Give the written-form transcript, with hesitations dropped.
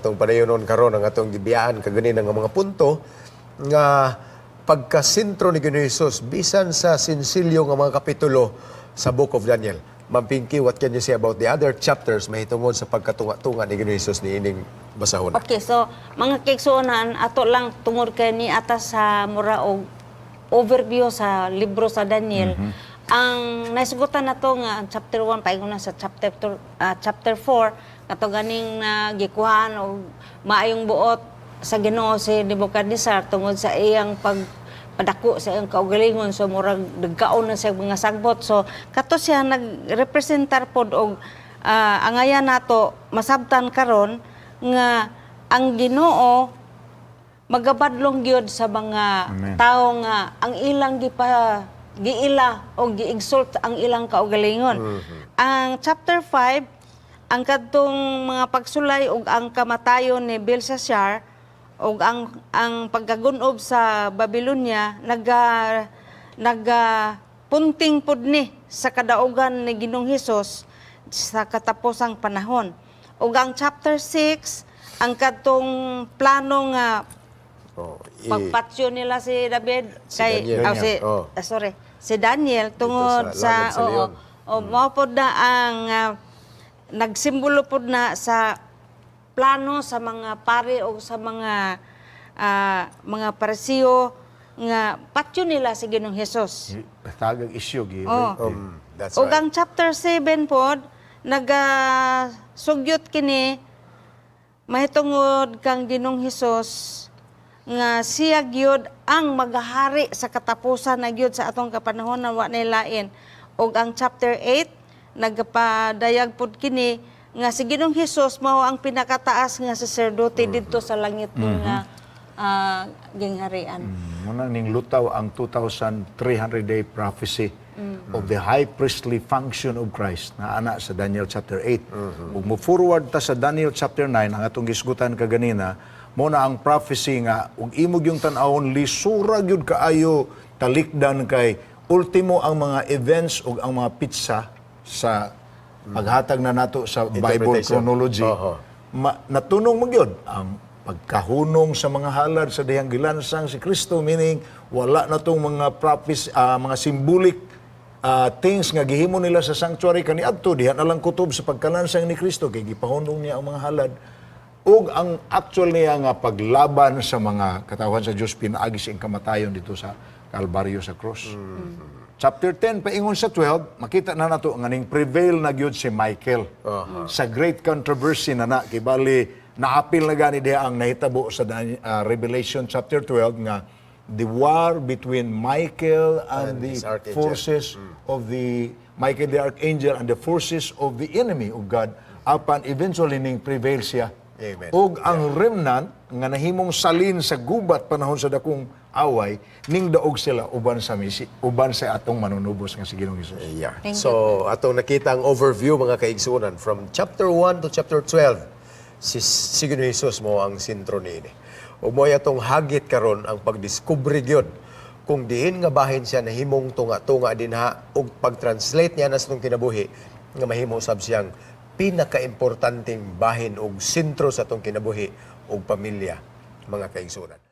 Atong padayonon karon ang atong gibiyaan kaganina nga mga punto nga pagkasentro ni Ginoong Hesus bisan sa sinsilyo nga mga kapitulo sa Book of Daniel. Ma'am Pinky, what can you say about the other chapters mahitungod sa pagkatunga-tunga ni Ginoong Hesus ni ining basahon? Okay, so mga kaigsuonan, ato lang tungod kay ni atas sa mura og overview sa libro sa Daniel. Ang naisugutan nato nga ang chapter 1 paingon na sa chapter 2, chapter 4 kato ganing na gikuhaan og maayong buot sa Ginoo si Nebuchadnezzar tungod sa iyang pag padako sa iyang kaugalingon, so murag nagkaon na siya mga sagbot. So kato siya nagrepresentar pod og angayan nato masabtan karon nga ang Ginoo magabadlong gyud sa mga Amen. Tao nga ang ilang gipa giila o gi-exalt ang ilang kaugalingon. Ang chapter 5, ang kadtong mga pagsulay ug ang kamatayon ni Belshazzar ug ang pagkagunob sa Babylonia naga punting pud ni sa kadaugan ni Ginoong Hesus sa katapusang panahon. Ug ang chapter 6, ang kadtong plano nga pagpatyo nila si David Si kay Daniel. ah, si, ah, sorry, si Daniel tungod sa sa, lagon sa oo, leon. oh, mao pod na ang nagsimbolo pod na sa plano sa mga pare o sa mga Parisiyo nga patyo nila si Ginoong Hesus. Tagag isyu gi. Oh. That's Ug right. ang chapter 7 pod naga sugyot kini mahitungod kang Ginoong Hesus nga siya gyud ang magahari sa katapusan na gyud sa atong kapanahon na wa nay lain. Ug ang chapter 8 nagapadayag pod kini nga si Ginoong Hesus mao ang pinakataas nga saserdote didto sa langit nga gingharian. Muna ning lutaw ang 2,300 day prophecy of the high priestly function of Christ na ana sa Daniel chapter 8. Ug mo forward ta sa Daniel chapter 9, ang atong gisgutan kaganina, mo na ang prophecy nga ug imo gyung tan-awon, lisura gyud kaayo talikdan kay ultimo ang mga events ug ang mga petsa sa paghatag na nato sa Bible Interpretation. Chronology. Natunong mo gyud ang pagkahunong sa mga halad sa dihang gilansang si Kristo, meaning wala na tong mga prophecy, mga symbolic things nga gihimo nila sa sanctuary kaniadto, diha na lang kutob sa pagkalansang ni Kristo kay gipahunong niya ang mga halad ug ang actual niya nga paglaban sa mga katawhan sa Dios pinaagi sa iyang kamatayon dito sa Kalbaryo sa cross. Chapter 10 paingon sa 12, makita na nato nga ning prevail na gyud si Michael sa great controversy na na kay bali naapil na gani diha ang nahitabo sa Revelation chapter 12 nga the war between Michael and And the his archangel. Forces of the Michael the archangel and the forces of the enemy of God, apan eventually ning prevail siya. Amen. Ug ang remnant nga nahimong salin sa gubat panahon sa dakong away ning daog sila uban sa misi, uban sa atong manunubos nga si Ginoong Hesus. Thank So, atong nakita ang overview, mga kaigsunan, from chapter 1 to chapter 12. Si Ginoong Hesus mo ang sentro niini. Ug mo atong hagit karon ang pagdiskubre gyud kung diin nga bahin siya nahimong tunga-tunga dinha ug pag-translate niya na sa atong kinabuhi nga mahimo sab siyang pinakaimportanteng bahin ug sentro sa atong kinabuhi ug pamilya, mga kaigsunan.